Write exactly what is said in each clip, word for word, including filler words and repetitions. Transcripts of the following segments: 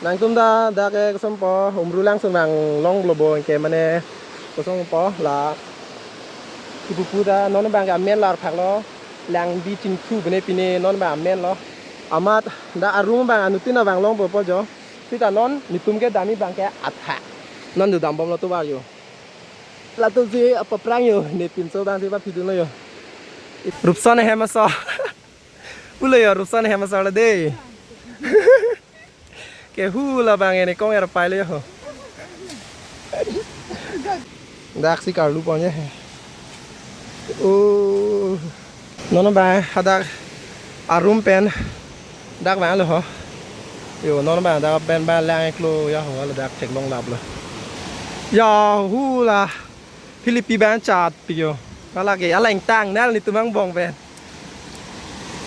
Nangtum ta dak ke kosonpo, Umrulangsun vang longlo bo ke mane kosonpo la kipupu ta non abang ke amen lar phaklo, Langbi Chingthu bene pine non abang amen lo. Amat dak arum abang anuttin abang longpo jo. Sita non netum kedam abang ke athak. Non dodambomlo tovar jo. Latumsi apa prang jo, ne pinso abangsi paphidunlo jo. Rupson hem aso. Pulo jo, Rupson hem aso la dei. Ke hu labang ne kong er pailo jo. Daksi karlu ponje. Oh. Non abang hadak arum pen dak vanglo ho. Jo, non abang dak pen abang lang-iklo jo ho, ladak theklong laplo. Jo, hu la Philippi abang chatpik jo. Hala ke alang tang nal netum angbong pen.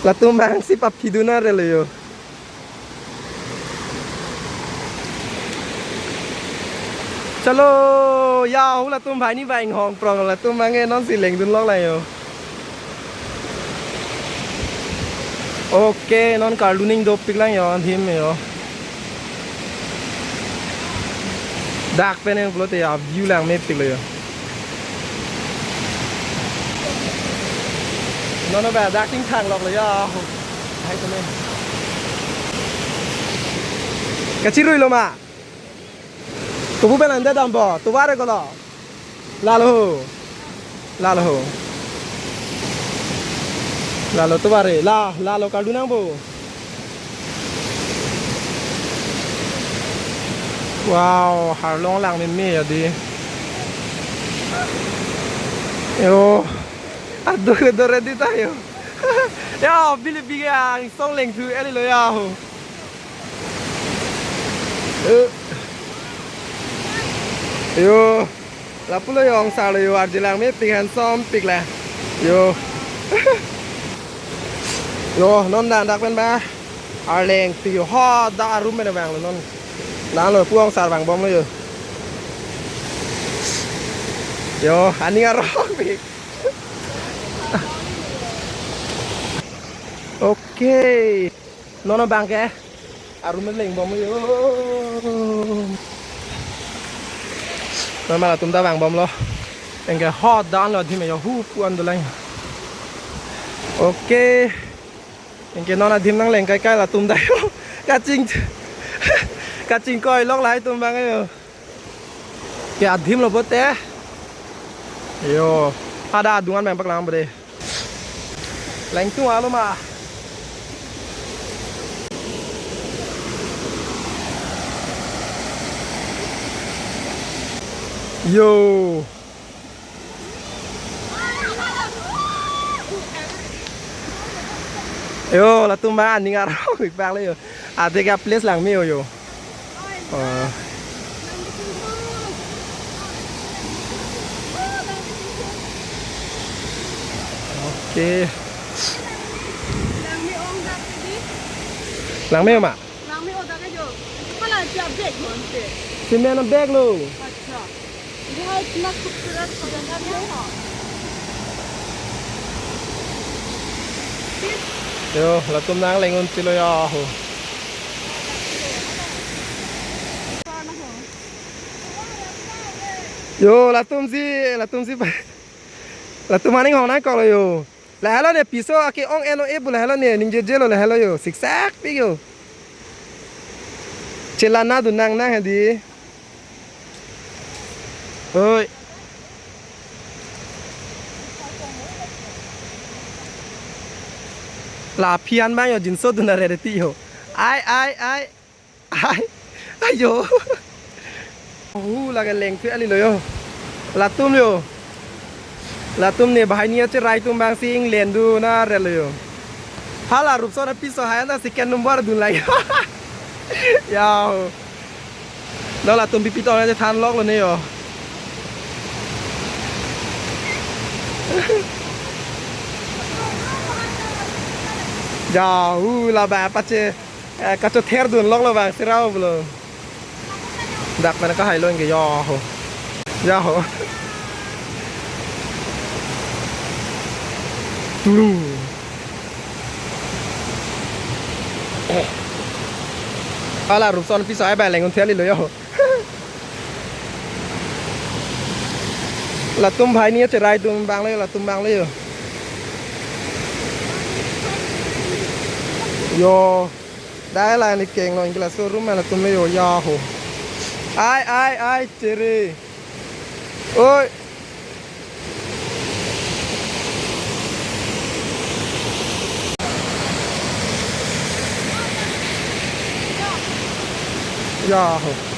Latum abangsi paphidun arelo jo. Chalo, jo, hu latum bhai ni bhai inghong prong, latum abang ke nonsi lengdunlok lang jo. Okay, non karlu ning dopik lang jo, adim jo. Dak pen en pulote a-view langmepiklo jo. Non abang dak tingthangloklo jo. Hai tome. Kachiruilo ma? Kopu pen ande dampo, tovar kolo. Lalo ho. Lalo ho. Lalo tovar, la, lalo karlu nangpo. Wow, harlong langmeme ya di. Jo. Aduh, dore di tayo. Jo, Philippi ke angsong lengthu eli lo jo. Eh. Jo. Lapulo jo, ongsarlo jo, arje langmepik, handsomepik la. Jo. Jo, non dak dak pen abang arleng ti jo, ho dak arum pen vanglo non. Nanglo pu ongsar vangbomlo jo. Jo, aning arongpik. Okay. Non abang ke arum lengbom jo. Non ma latum ta vangbomlo. Anke ho dan lo adim jo, hu pu-an dolang. Okay. Anke non adim nangleng kaikai latum ta jo. Kaching, kachingkoilok lahai atum abang jo. Ke adim lo pote. Jo. Ada adungan abang paklang pote. Lengtung alo ma. Jo. Jo, latum ma aning arongpik paklo jo. Ade ke place langme jo. Oh. Okay. Langme ong dak ke di? Langme ma? Langme ong dak ke jo. Hala si bag mon se. Cement bag lo. Acha. ये है इतना खूबसूरत जगह है। Jo, latum nangleng-un chilo jo ho. Jo, latumsi, latumsi pa. Latum aning hong nangkoklo jo. Lahelo ne piso ake ong eno e bu lahelo ne ningjeje lo lahelo jo. Siksak pi jo. Chelana dun nang nang hadi. Oi. La aphi an abang jo jinso dun are ti jo. Ai, ai, ai. Ai, ayo. Hu lake lengthu eli lo jo. Latum jo. Latum ne bahai ni acherai atum abangsi inglen dun arelo jo. Hala Rupson apiso hai anta second number dun lagi. Jo. Lo latum pipi tong aja thanloklo ne jo. Jo, hu la ba pache. Eh, kachother dunloklo bang sirau pulo. Dak mana kahai lo anke jo ho. Jo ho. Tulung. Ala Rupson piso ai bai lengun theli lo yo. Latum bhai ni cherai atum bang le yo, latum bang le yo. Yo. Dai la ni keng lo ingla showroom ma latum le yo ya ho. Ai ai ai chere. Oi. Ya ho.